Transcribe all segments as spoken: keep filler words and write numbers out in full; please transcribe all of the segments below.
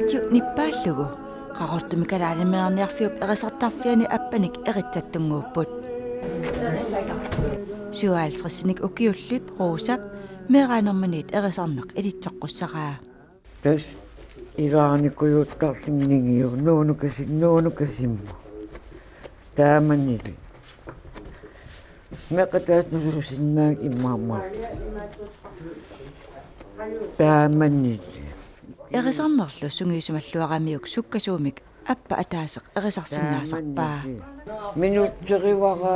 Aqqaneq-marlunnitsinnut nippaallugu Qaqortumi Kalaaliminerniarfiup erisartarfiani appanik eritsattut-nguupput. Syvoghalvtredsinik ukiullip Rosap meeraanerminiit erisarneq ilitsoqqussaraa. Tassa ilaanikujuuttarlunnigiu nuunukasin nuunukasimmu. Taamanili. Meeqqat ataaseq nalusinnaagit immaqa. Taamanili. Erisarnerlu sungiusimalluaramiuk sukkasuumik appa ataaseq erisarsinnaasarpaa. Minutserivara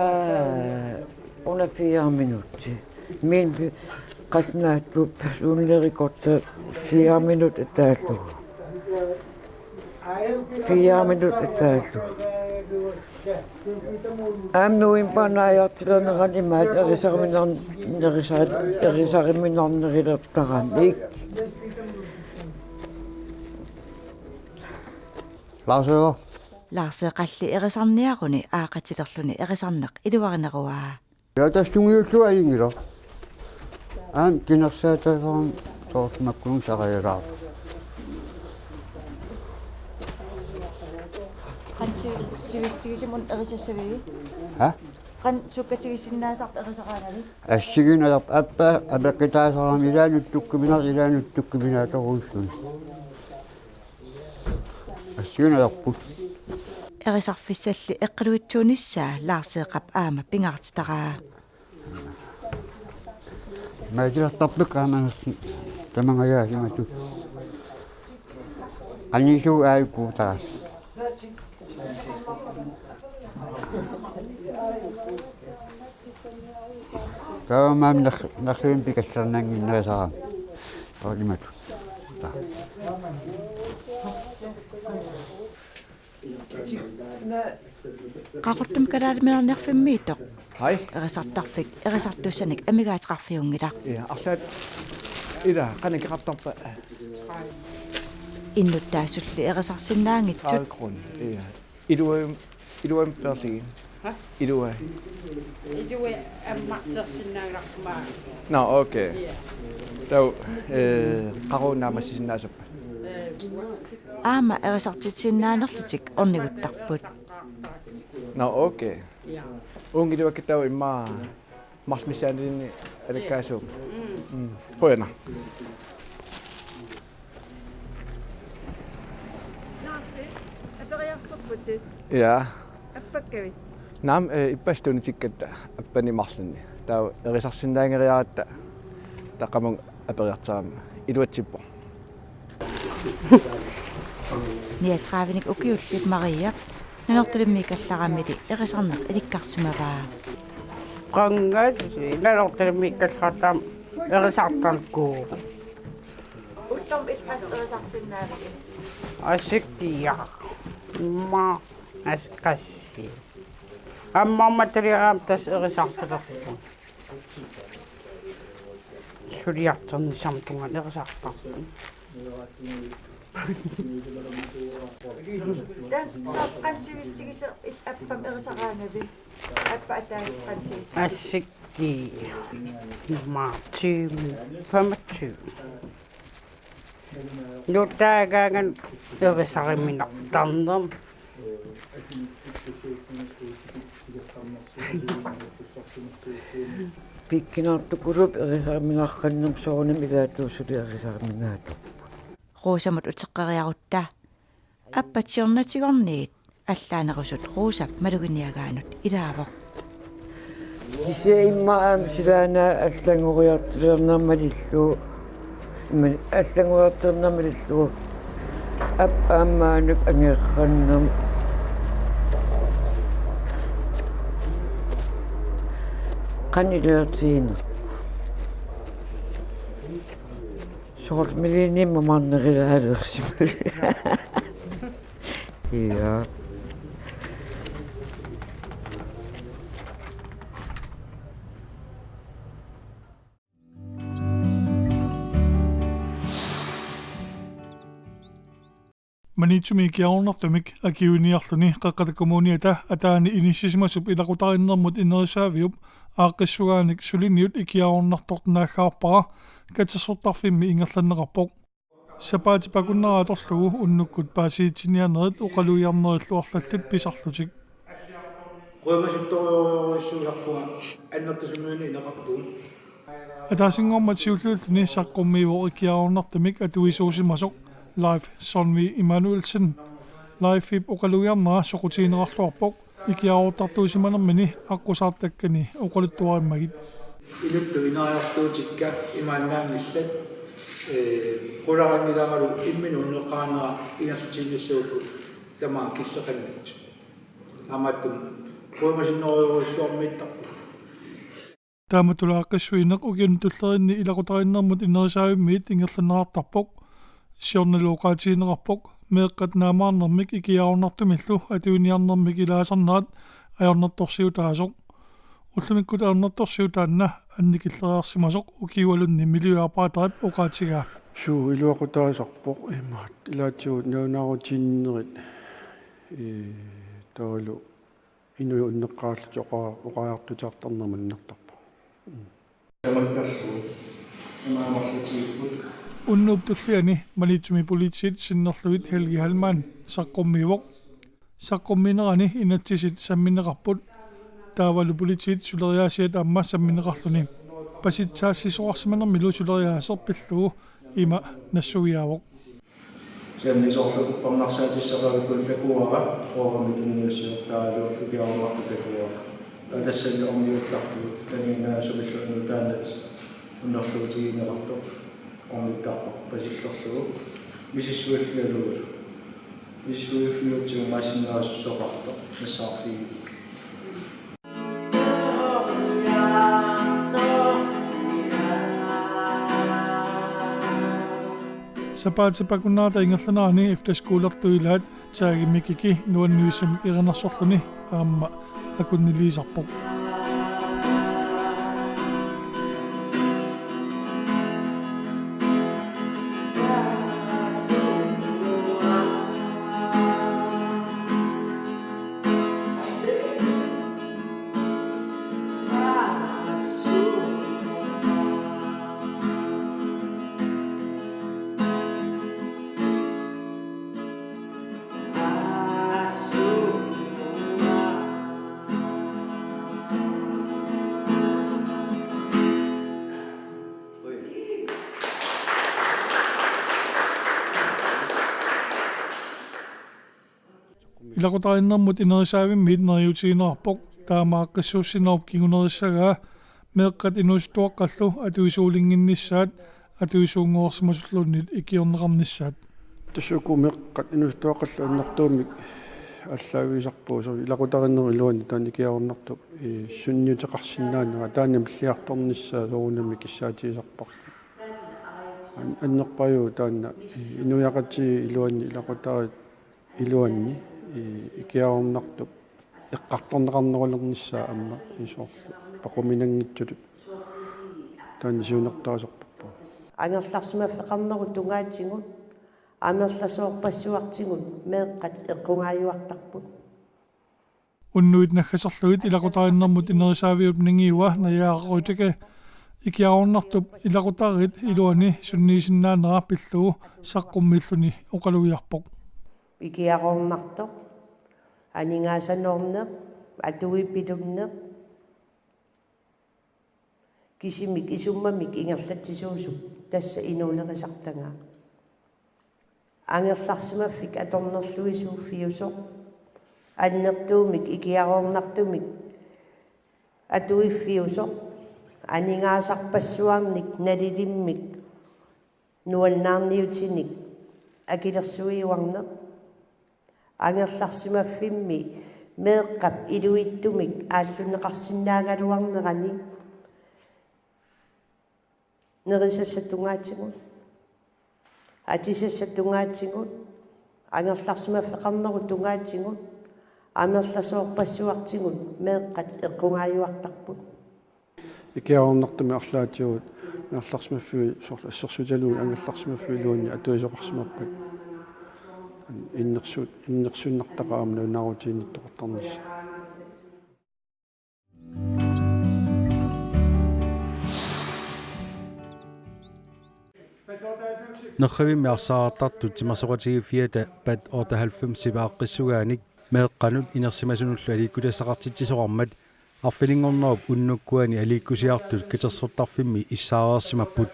una fire minutter. Min qasnaattup personlirekorta fire minutter taallu. Fire minutter taallu. Aamma nuimpanaajortilernerani imaat erisariminar-, erisar-, erisariminarnerulertarami. Lars Eva. Larseeqalli erisarniaruni aaqqatilerluni erisarneq iluarineruaa. Ja, tassa sungiullugu ajunngilaq. Aamma kinersaataasarami soorlu makkununnga saqajalaarpoq. Qanoq sivi-, sivisutigisimut erisassaviuk? Ha? Qanoq sukkatigisinnaasarpit erisaraangavi? Assigiinngilaq, appa apeqqutaasarami ilaanut tukkuminaat, ilaanut tukkuminaat torujussuit. Assigiinngilaq. Erisarfissalli eqqiluitsuunissaa Larseeqap aamma pingaartitaraa. Maatilertarpakka aamma tamangajaasimatut. Annisu aikuutaas. Taamaammat nar-, narsuin pikallarnannginnerusarami. Olimatu. Qaqortumi Kalaaliminerniarfimmiittoq. Hai. Erisartarfik erisartussanik amigaateqarfiunngilaq. Ja, arlaat ila qanoq ikeqartarpa? Innuttaasulli erisarsinnaanngitsut. Tredive kroner. Ja. Iluam-, iluamik peerlugit. Ha? Ilua. Ilua ammartersinnaanngilaq. Nå, okay. Ja. Taava, eh, qaqugu naammassisinnaasappat? Eh, aamma erisartitsisinnaanerlutik orniguttarput. Nå, okay. Ja. Uunga iluakka taava immaqa marluk missaannilinnik alakkaasuugut. Mm. Mm. Qujanaq. Larsi, aperiartorputit. Ja. Appakkavit? Naamik, eh, ippassaq tunitikkatta appanik marlunnik. Taava erisarsinnaanngeriaratta taqqamunga aperiartorama. Iluatsippoq. Niogtredivenik ukiullip Mariap Nanortalimmiikkallaramili erisarneq ilikkarsimavaa. Qangali Nanortalimmiikkallarama erisartarkuuvoq. Ullormi illit qassit erisarsinnaavigit? Assikkiaq. Immaqa assut qassit. Ammarmataliaraangat tassa erisartalerpunga. Suliartornissamut tungaanut erisartarpunga. Taava soorlu qanoq sivisutigisoq illit appamik erisaraangavi? Appa ataaseq qanoq sivisutigisoq? Assikkiaq. Immaqa tyve, femogtyve. Nuutaagaangat erisariminartarnermut. Pikkunartukuluupput erisariminartarnermut, soorunami ilaatigut suli erisariminaatorput. Rosamut uteqqeriarutta appat siornatigorniit allaanerusut Rosap maluginiagaanut ilaavoq. Kisianni immaqa aamma silaannaat allanngoriartulernerat malillugu. Immaqa allanngoriartulernerat malillugu. Appa aamma maannakkut angerrannermut. Qanoq iliortiginerput? Soorlu Millenniumit mamarnerilaalersimalluni. Ja. Maniitsumi ikiaroornartumik akiuiniarluni Qeqqata Kommuniata ataani inissisimasup ilaqutariinnermut inerisaaviup aaqqissugaanik suliniut ikiaroornartoq naaggaarpara katersortarfimmi ingerlanneqarpoq. Sapaatip akunnera atorlugu unnukkut paasisitsiniarnerit oqalugiarnerillu arlallit pisarlutik. Qujamasuttorujorujussuusarpunga annertusumik ineqarpugut. Ataasinngormat siulliulluni saqqummiivoq ikiaroornartumik atuisuusimasoq Leif Sonvi Immanuelsen. Leifip oqalugiarnera soqutigineqarluarpoq ikiaroortartuusimanermini aqqusaartakkani oqaluttuarimmagit. Inuttut ineriartuutikka imaannaanngillat, ee, qularanngilaaralu imminut unneqqarinera ingerlatiinnassavarput tamaat killeqanngitsut. Taamaattumik qujamasuttorujorujussuarmiittarpunga. Taamatut aaqqissuineq ukiuni tulleriinni ilaqutariinnermut inerisaavimmiit ingerlanneqartarpoq. Siornalu oqaatigineqarpoq meeqqat naammaarnermik ikiaroornartumillu atuiniarnermik ilaasarnerat ajornartorsiutaasoq. Ullumikkut ajornartorsiut taanna annikilleriarsimasoq ukiualunni miljøarbejderip oqaatigaa. Suu, iluaqutaasarpoq imaat ilaatigut nalunaarutiinnerit, ee, taavalu inuit unneqqarallutik oqa-, oqariartuutiartarneq annertarpoq. Mm. Tamakkerlugu imaamarlutigipput. Unnuup tulliani Maniitsumi politiit sinnerlugit Helge Hallmann saqqummiivoq. Saqqummiinerani inatsisit sammineqarput. Taavalu politiit suleriaasiat aamma sammineqarluni. Pasitsaassisoqarsimanermilu suleriaaseq pillugu ima nassuiaavoq. Kisianni soorlu uppernarsaatissaqqaarukku takuara, foorumi tunniussiortaalu ikiaroornartoq takuara. Taava tassani orniuttarpugut, taanna sumilluunniit taanna unnerluutigineqartoq ornittarpoq pasillerlugu. Misissuiffigalugu. Misissuiffiutsigu maassinnerusussoqartoq nassaarfigiuk. Sapaatip akunnerata ingerlanerani efterskolertut ilaat Tage Mikiki nuannuisumik erinarsorluni aamma akunniliisarpoq. Ilaqutariinnermut inerisaavimmiit neriuutigineqarpoq, taama aaqqissuussinerup kingunerissagaa meeqqat inuusuttuaqqallu atuisuulinnginnissaat atuisuunngoreersimasulluunniit ikiorneqarnissaat. Tassa uku meeqqat inuusuttuaqqallu annertuumik aallaavigisarpagut, soorlu ilaqutariinnermut iluanni taanna ikiaroornartup, ee, sunniuteqarsinnaanera taanna milliartornissaa soorunami kissaatigisarparput. An-, annerpaajuvoq taanna, ee, inuiaqatigiit iluanni ilaqutariit iluanni, ee, ikiaroornartup eqqartorneqarnerulernissaa aamma, ee, soorlu paquminanngitsutut taanna siunertarisorparput. Angerlarsimaffeqarnerup tungaatigut amerlasoorpassuartigut meeqqat eqqugaajuartarput. Unnuit naggaserlugit ilaqutariinnermut inerisaaviup ningiua Naja Rytke ikiaroornartup ilaqutariit iluani sunniisinnaanera pillugu saqqummiilluni oqalugiarpoq. Ikiaroornartoq, aningaasanoorneq, atuipilunneq, kisimik isummamik ingerlatsisuusup tassa inuunerisartagaa. Angerlarsimaffik atornerluisuuffiusoq, annertuumik ikiaroornartumik atuiffiusoq, aningaasarpassuarnik nalilimmik nuannaarniutinik akilersuiuarneq, angerlarsimaffimmi meeqqap iluittumik aallunneqarsinnaagaluarnerani nerisassap tungaatigut, atisassap tungaatigut, angerlarsimaffeqarnerup tungaatigut, amerlasoorpassuartigut meeqqat eqqugaajuartarput. Ikiaroornartumik arlaatigut angerlarsimaffiit soorlu assersuutigalugu angerlarsimaffiit iluanni atuisoqarsimappat. Innersu-, innersuunnartaqaaq aamma nalunaarutiginnittoqartarnissaa. Nerrivimmi arsaartartut timersoqatigiiffiata PAT otteoghalvfemsip aaqqissugaannik meeqqanut inersimasunullu aliikkutassaqartitsisoqarmat arfininngornerup unnukkuani aliikkusiartut katersortarfimmi issaareersimapput.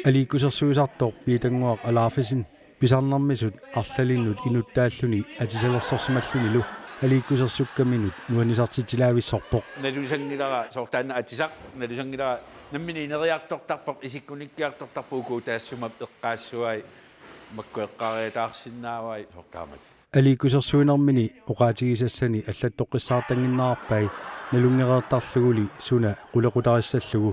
Aliikkusersuisartoq Piitannguaq Alaafesen pisarnermisut arlalinnut inuttaalluni atisalersorsimallunilu aliikkusersukkaminut nuannisartitsilaavissorpoq. Nalusanngilara soorlu taanna atisaq, nalusanngilara nammineq ineriartortarpoq, isikkunikkiartortarpoq uku taassuma eqqaassuai, makku eqqaariataarsinnaavai soorlu taamak. Aliikkusersuinermini oqaatigisassani allattoqqissaartannginnerarpai nalunngereertarluguli suna qulequtarissallugu.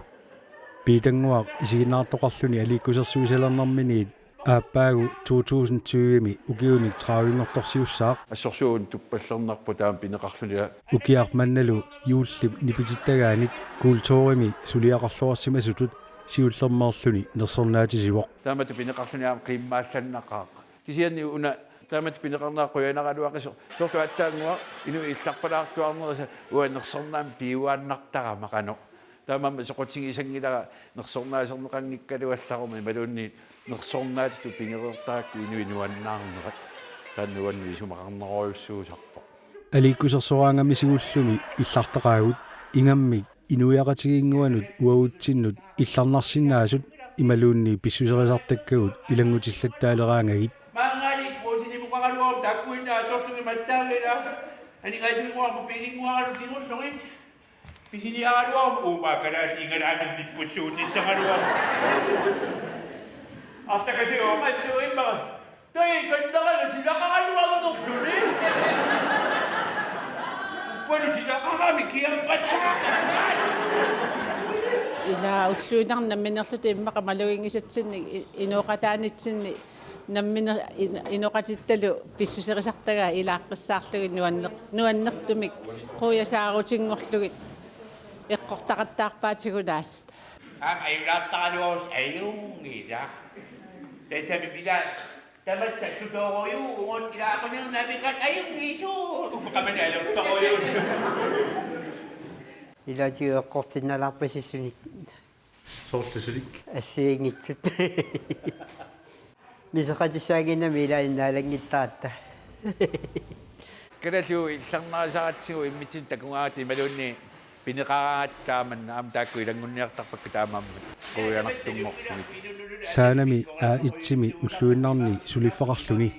Piitannguaq isiginnaartoqarluni aliikkusersuisalernerminiit aappaagu to tusind tyve-mi ukiunik tredivenngortorsiussaaq. Assorsuaq tuppallernarpoq taama pineqarluni. Ukiaq mannalu juullip nipitittagaanit kulturimi suliaqarluarsimasutut siullermeerluni nersornaatisivoq. Taamatut pineqarluni aamma qiimmaallannaqaaq. Kisianni una taamatut pineqarnera qujanaraluaqisoq. Soorlu aatsaannguaq inuit illarpalaartuarnerisa uanga nersornaamik piuaannartarama qanoq. Taamaammat soqutigisanngilara nersornaaserneqanngikkaluaruma imaluunniit nersornaatitut pigereertarakku inuit nuannaarnerat. Taanna uannut isumaqarnerujussuusarpoq. Aliikkusersoraangamik sigullumi illartaqaagut ingammik inuiaqatigiinnguanut uagutsinnut illarnarsinnaasut imaluunniit pissuserisartakkagut ilanngutillattaaleraangagit. Maanngaanniit puusinimukaluarput taakkuinnaat atorlugit mattaanngilaq. Aningaasivinnguaq mobiilinnguaralu tigullugit. Pisiniaraluarput uumaa kalaallingalaannippussuutissagaluarput. Artakasiumassuimma. Toi kannarala silaqaraluarnerluni. Ualu silaqarami kiampassaa. Ila ulluinnarni namminerluta immaqa maluginngisatsinnik i-, inooqataanitsinni nammine-, in-, inooqatittalu pissuserisartagai ilaaqqissaarlugit nuanner-, nuannertumik quiasaarutinngorlugit eqqortaqattaarpaatigut aasiit. Aamma ajulaartaraluarus ajunngilaq. Tassami pila tamassassutorujuugut ilaaqunernavikat ajunngisuut. Upeqamani ajortorujuugut. Ilaatigut eqqortinnaalaarpasissunik. Soorlu sulik. Assigiinngitsut. Miseqatissaannginnami ilaanni naalanngittaratta. Kalaallit illarnarisaratsigu immitsinnut takugaangatta imaluunniit pineqaraangatta taamanna aamma taakku ilanngunniartarpakka taamaammat quianartunngorlugit. Saanami A et-imi ulluinnarni suliffeqarluni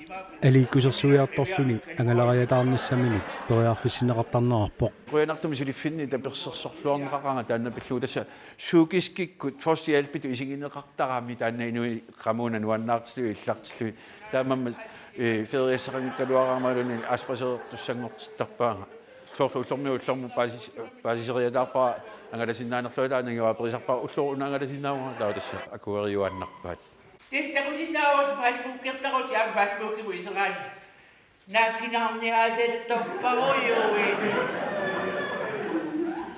aliikkusersuiartorluni angalariataarnissaminut periarfissinneqartarnerarpoq. Quianartumik suliffinni tapersersorluarneqaqaanga taanna pillugu tassa psykiskikkut førstehjælpitut isigineqartarami taanna inuit qamuuna nuannaartillugit illartillugit. Taamaammat, eh, feriassaqanngikkaluaraangama imaluunniit aaspaseriartussanngortittarpaanga. Soorlu ullormiit ullormut paasis-, paasiseriataarpara angalasinnaanerlugu taanna ingammik aperisarpara ulloq una angalasinnaavunga taava tassa akueriuaannarpaat. Tassa takusinnaavoq Facebookertarusi aamma Facebookimut iseraanni. Naakkineqarniaasattorparujuit.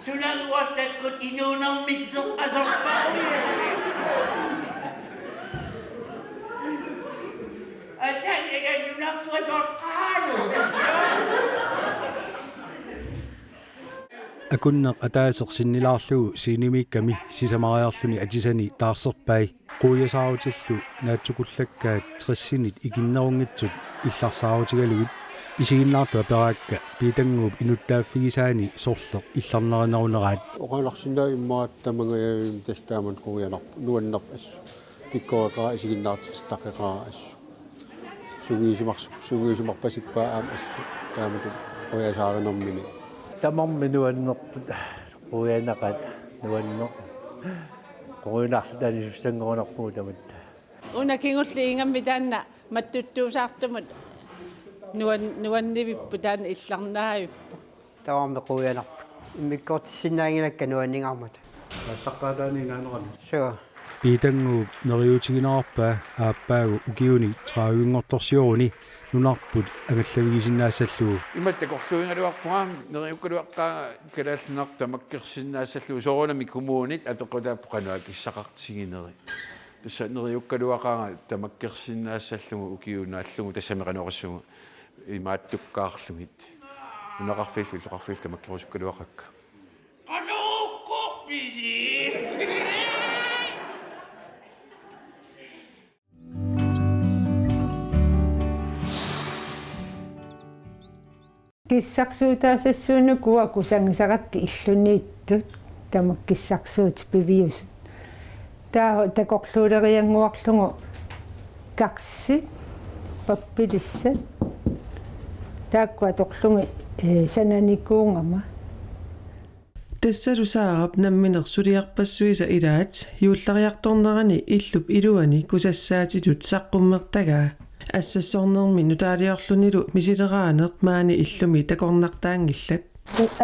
Sunaluartakkut inuunermitseqqasorparujuit. Asaanilagannunarsuasorqaalu. Akunneq ataaseq sinnilaarlugu scenemiikkami sisamariarluni atisani taarserpai. Quiasaarutillu naatsukullakkaat tressinit ikinnerunngitsut illarsaarutigalugit isiginnaartut aperaakka Piitannguup inuttaaffigisaani sorleq illarnarineruneraat. Oqaluuserisarneq immaqa tamangajavimmik tassa taamatut quianarpoq nuannerpoq assut. Pikkoreqaaq isiginnaartitseqqaaqaaq assut. Sungiusimarsu-, sungiusimarpasippaa aamma assut taamatut quiasaarinermini. Tamarmik nuannerput quianaqaat nuanneq. Qujanarlu taanna isussanngorunarpugut tamatta. Una kingulleq ingammik taanna mattuttuusaartumut nuan-, nuannivipput taanna illarnaavippoq. Tamarmik quianarput. Immikkoortissinnaanngilakka nuanningaarmata. Massaqqaataani inaanerani. Suu. Piitannguup neriuutiginerarpaa aappaagu ukiunik tredivenngortorsioruni nunarput angallavigisinnaassallugu. Imatut takorluugaluarpunga neriukkaluaqqaanga kalaallinartut tamakkersinnaassallugu soorunami kommunit apeqqutaapput qanoq akissaqartigineri. Tassa neriukkaluaqaanga tamakkersinnaassallugu ukiup naallugu tassami qanoq oqassuunga imaattukkaarlugit. Nunaqarfiillu illoqarfiillu tamakkerusukkaluaqaakka. Qanoq ukkorpisi? Kissarsuutaasassuunuku uanga kusagisarakkit illuniittut, tamakku kissarsuutit piviusut. Taava takorluuleriannguarlugu karsit, pappilissat. Taakku atorlugit, eh, sananikuugama. Tassalu Saarap nammineq suliarpassuisa ilaat juulleriartornerani illup iluani kusassaatitut saqqummertagaa. Assassornermi nutaaliorlunilu misileraaneq maani illumi takornartaanngillat.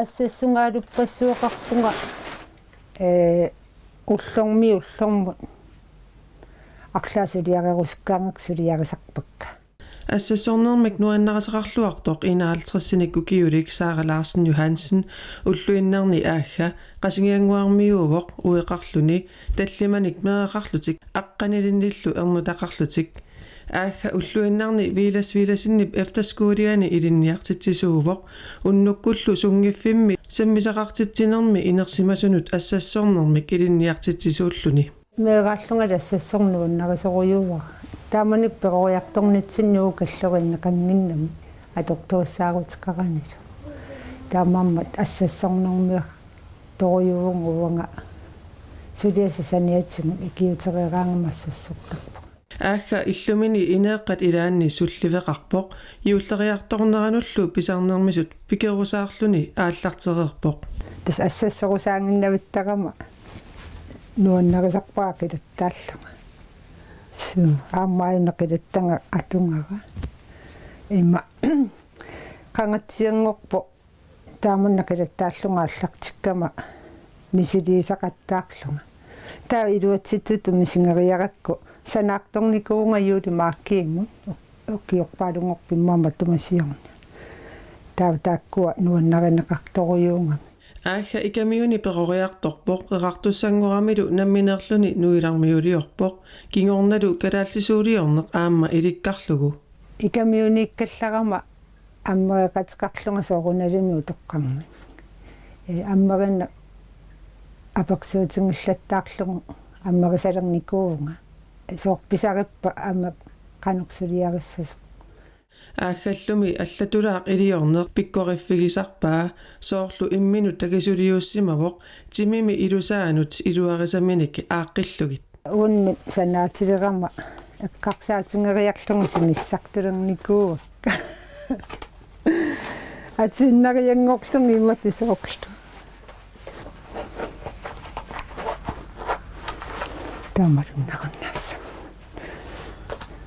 Assassungaaluppassuaqarpunga, ee, ullormiit ullormut arlaat suliarerusukkaangakku suliarisarpakka. Assassornermik nuannarisaqarluartoq enoghalvtredsinik ukiulik Sara Larsen Johansen ulluinnarni aagga Qasigiannguarmiuuvoq ueqarluni tallimanik meeraqarlutik aqqanilinnillu ernutaqarlutik. Aagga ulluinnarni Villads Villadsenip efterskoleani ilinniartitsisuuvoq unnukkullu sunngiffimmi sammisaqartitsinermi inersimasunut assassornermik ilinniartitsisuulluni. Meeraallungali assassorneq nuannarisorujussuuara. Taamani peroriartornitsinni uagut kalleriinneqannginnami atortussaaruteqaranilu. Taamaammat assassornermiartorujussuuvunga uanga suliassaq saniatigut ikiuutereeraangama assassortarpunga. Aagga illumini ineeqqat ilaanni sulliveqarpoq, juulleriartorneranullu pisarnermisut pikerusaarluni aallartereerpoq. Tassa assassorusaaginnavittarama nuannarisarpara qilattaallunga. Suu, aamma aajuna qilattagara atugara. Ima qangatsianngorpoq taamani qilattaallunga aallartikkama misiliisaqattaarlunga. Taava iluatsittuttut misigeriarakku sanaartornikuuvunga juulimaakkiimut ukiorpaalunngorpoq immaqa matuma siorna. Taava taakkua nuannarineqartorujussuugami. Aagga Ikamiuni peroriartorpoq, Qeqartussanngoramilu nammineerluni nuilarmiuliorpoq, kingornalu kalaallisuuliorneq aamma ilikkarlugu. Ikamiuniikkallarama ammereqateqarlunga soorunalimi utoqqarmik. Ee, ammerineq apersuutigillattaarlugu ammerisalernikuuvunga. Soorlu pisarippa aamma qanoq suliarissasoq. Aaggallumi allatulaaq iliorneq pikkoriffigisarpaa, soorlu imminut takisuliussimavoq timimi ilusaanut iluarisaminik aaqqillugit. Uannut sanaatilerama eqqarsaatigeriarlunga sinissartulernikuuakka. Atuinnarianngorlunga imatut soorlu. Taamalunnarunnaassaaq.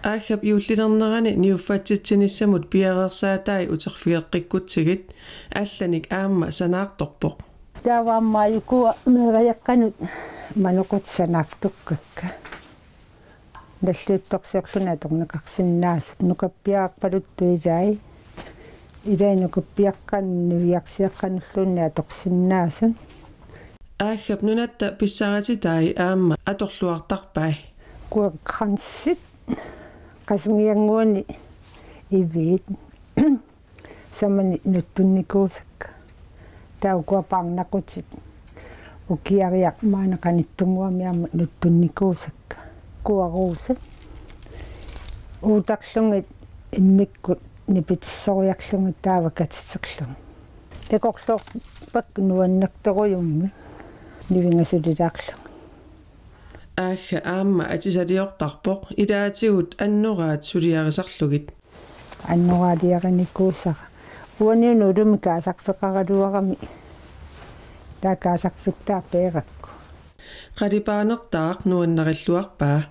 Aaggap juullilernerani niuffatsitsinissamut piareersaatai uterfigeqqikkutsigit, allanik aamma sanaartorpoq. Taava aamma ukua meerajaqqanut manoqut sanaartukkakka. Nalliuttorsiorluni atorneqarsinnaasut. Nukappiarpaluttu ilai. Ilai nukappiaqqanut niviarsiaqqanulluunniit atorsinnaasut. Aaggap nunatta pissarititai aamma atorluartarpai. Ukua kransit, Qasigiannguani iviit. Samani nutsunnikuusakka. Taava ukua paarnaqutit. Ukiariaq maani qanittunnguami aamma nutsunnikuusakka. Ukua ruusat. Uutarlugit immikkut nipitissoriarlugit taava katiterlugit. Takorloorpakka nuannertorujummik. Nivinga sulilaarlugit. Aagga aamma atisaliortarpoq ilaatigut annoraat suliarisarlugit. Annoraaliarinikuusara. Uani una ulumi kaasarfeqaraluarami. Taava kaasarfittaaq peerakku. Qalipaanertaaq nuannarilluarpaa.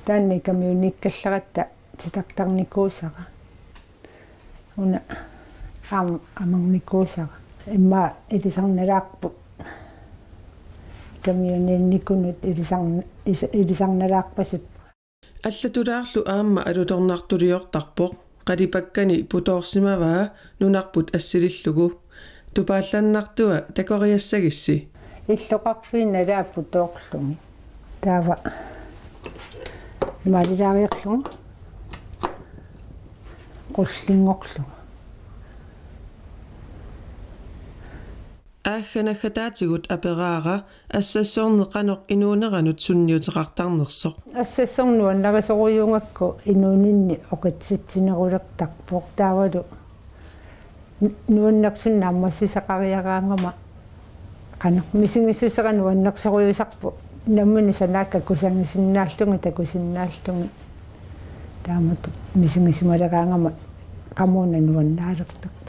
Taanna Ikamiuniikkallaratta titartarnikuusara. Una aamma amarnikuusara. Immaqa ilisarnalaarput. Ikamiuniinnikunut ilisarn-, is-, ilisarnalaarpasippunga. Allatulaarlu aamma alutornartuliortarpoq, qalipakkani putoorsimavaa nunarput assilillugu. Tupaallannartua takoriassagissi? Illoqarfiit nalaat putoorlugit. Taava maalilaariarlugu qullinngorlugu. Aagga naggataatigut aperaara assassorneq qanoq inuuneranut sunniuteqartarnersoq. Assassorneq nuannarisorujussuugakku inuuninni oqitsitsinerulertarpoq taavalu nuannersunik naammassisaqariaraangama qanoq misigissusera nuannersorujussuusarpoq nammineq sanaakka kusagisinnaallugit takusinnaallugit. Taamatut misigisimaleraangama qamuuna nuannaalertoq.